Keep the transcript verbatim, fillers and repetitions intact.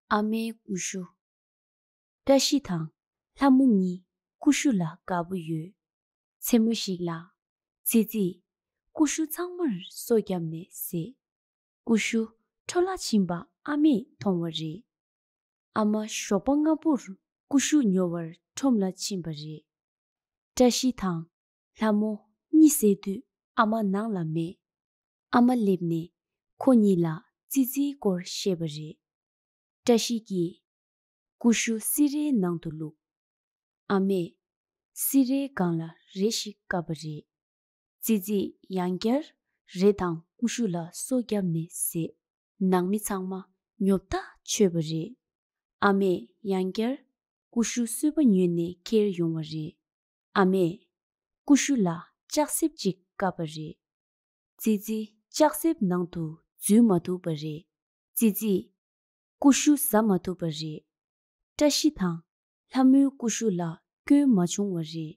ཨ་མའི་ཀུ་ཤུ། བཀྲ་ཤིས་དང་ལྷ་མོ་གཉིས་ཀུ་ཤུ་ལ་དགའ་པོ་ཡོད། མཚན་མོ་ཞིག་ལ། ཙི་ཙིས་ཀུ་ཤུ་ཚང་མར་སོ་བརྒྱབ་ནས་བཟས། ཀུ་ཤུ་འཕྲོ་བརླག་ཕྱིན་པ་ཨ་མས་མཐོང་བ་རེད། ཨ་མ་ཞོགས་པ་སྔ་པོར་ཀུ་ཤུ་ཉོ་བར་ཁྲོམ་ལ་ཕྱིན་པ་རེད། བཀྲ་ཤིས་དང་ལྷ་མོ་གཉིད་སད་དུས་ཨ་མ་ནང་ལ་མེད། ཨ་མ་སླེབས་ནས་ཁོ་གཉིས་ལ་ཙི་ཙིའི་སྐོར་བཤད་པ་རེད། བཀྲ་ཤིས་ཀྱིས་ཀུ་ཤུ་སི་རའི་ནང་དུ་བླུགས། ཨ་མས་སི་རའི་སྒང་ལ་རེ་ཞིག་བཀབ་པ་རེད། ཙི་ཙིས་ཡང་བསྐྱར་རེ་དང་ཀུ་ཤུ་ལ་སོ་བརྒྱབ་ནས་བཟས། ནང་མི་ཚང་མ་ཉོབ་ཐག་ཆོད་པ་རེད། ཨ་མས་ཡང་བསྐྱར་ཀུ་ཤུ་གསོལ་པ་ཉོས་ནས་ཁྱེར་ཡོང་བ་རེད། ཨ་མས་ཀུ་ཤུ་ལ་ལྕགས་གཟེབ་ཅིག་བཀབ་པ་རེད། ཙི་ཙི་ལྕགས་གཟེབ་ནང་དུ་འཛུལ་མ་ཐུབ་པ་རེད། ཙི་ཙིས་ཀུ་ཤུ་ཟ་མ་ཐུབ་པ་རེད། བཀྲ་ཤིས་དང་ལྷ་མོའི་ཀུ་ཤུ་ལ་སྐྱོན་མ་བྱུང་བ་རེད།